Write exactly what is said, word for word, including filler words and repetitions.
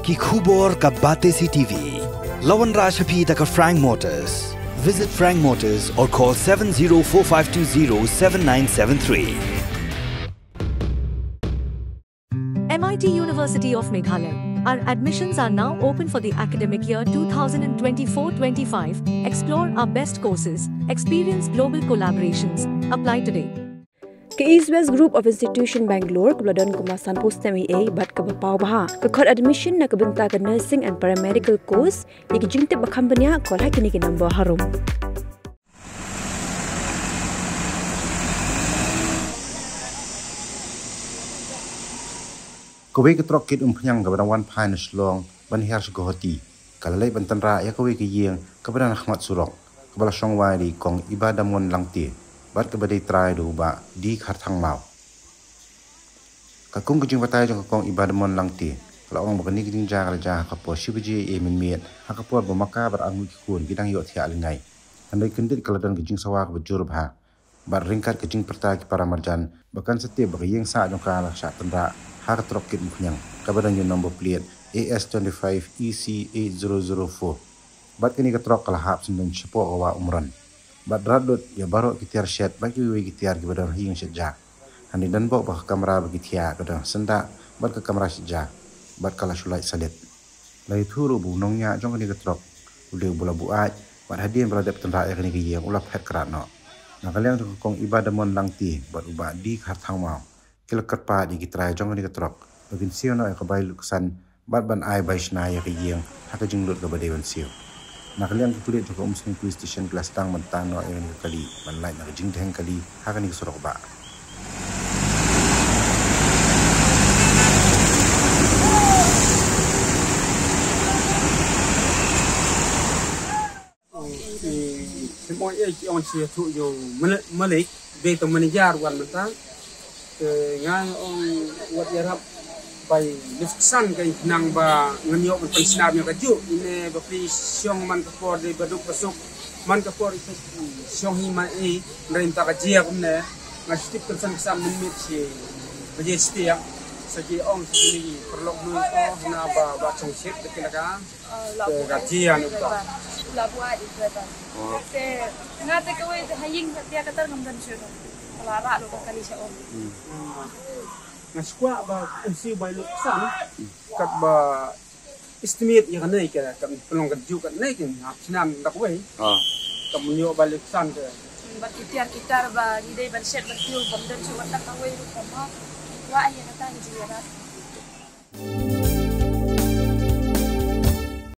Ki khubor ka Batesi T V. La wanrah sha phi da ka Frank Motors. Visit Frank Motors or call seven zero four five two zero seven nine seven three. M I T University of Meghalaya. Our admissions are now open for the academic year two thousand twenty-four twenty-five. Explore our best courses, experience global collaborations. Apply today. Ka East West Group of Institution Bangalore, kaba la don kumba sanphew snem eiei bad kaba paw bha, ka khot admission na ka bynta ka nursing and paramedical course. Ïa ki jingtip ba kham bniah, call ha kine ki number harum. Kawei ka trok kit umphniang kaba dang wan phai na Shillong ban hiar sha Guwahati ka la leit ban tynrah ïa kawei ka ïing kaba dang ha khmat surok, kaba la shong wai da i Kong Ibadamon Langte bad kaba dei trai da u Bah D Kharthangmaw. Ka kung ka jingbatai jong ka Kong Ibadamon Langte ka la ong ba kane ka jingjia ka la jia ha ka por shi baje mynmiet, ha ka por ba ma ka bad arngut ki khun ki dang ïohthiah lyngngai. Hynrei kyndit ka la don ka jingsawa kaba jur bha bad ryngkat ka jingpyrta ki para marjan ba kan sa tip ba ka ïing sah jong ka la shah tynrah ha ka trok kit umphniang kaba don ïa u number plate A S twenty-five E C eight zero zero four. Bad kane ka trok ka la hap syndon shapoh ka wah Umron bad rat lut ïa baroh ki tiar shet bad kiwei kiwei ki tiar kiba don ha ïing shet ja. Hynrei don bok ba ka kamra ba ki thiah ka don ha syndah bad ka kamra shet ja bad ka la shu lait salit. La ïathuh ruh ba u nongñiah jong kane ka trok u dei uba la buaid bad hadien ba la dep tynrah ïa kane ka ïing u la phet krad noh. Na ka liang jong ka Kong Ibadamon Langte bad u Bah D Kharthangmaw ki la kyrpad ïa ki trai jong kane ka trok ba kin siew noh ïa ka bai lut ksan bad ban ai bai shna ïa ka ïing ha ka jinglut kaba dei ban siew. Na ka liang ki pulit jong ka Umsning Police Station ki la sdang ban tan noh ïa kane ka kali ban lait na ka jingdheng kali ha kane ka surok bah. Ki, ki mo ye ki ong chi thu yo malik, malik, be to manager wan mynta. Te nga ong wat ïarap bai luksan ka nang ba ngan ïoh ban pynsnam ïa ka juh. Ine ba phi shong man ka por dei ba duk ba suk, man ka por i shong hi ma i, nrei mynta ka jia kumne. Nga shu tip kynsan kynsan mynmiet shi ba jia stia. Sa ki ong sa kini ki paralok nui ko na ba, ba chong shit ba ki la ka. Te ka jia nu ka. La buat i driver. Te nga te kawei te ha ïing te ka tar ngam don shuh. Ka la rah lo ka kali sha ong. Nga skwah ba M C bai luk san. Kat ba estimate ïa kane ka, ka pynlong ka juh kane ka hap snan da kawei. Ka mun ïoh bai luk san ka. Ba ki tiar ki tar ba ngi dei ban shet ban tiew bam don shuh wat da kawei ruh ka ma. Wa ïa kata ka jia.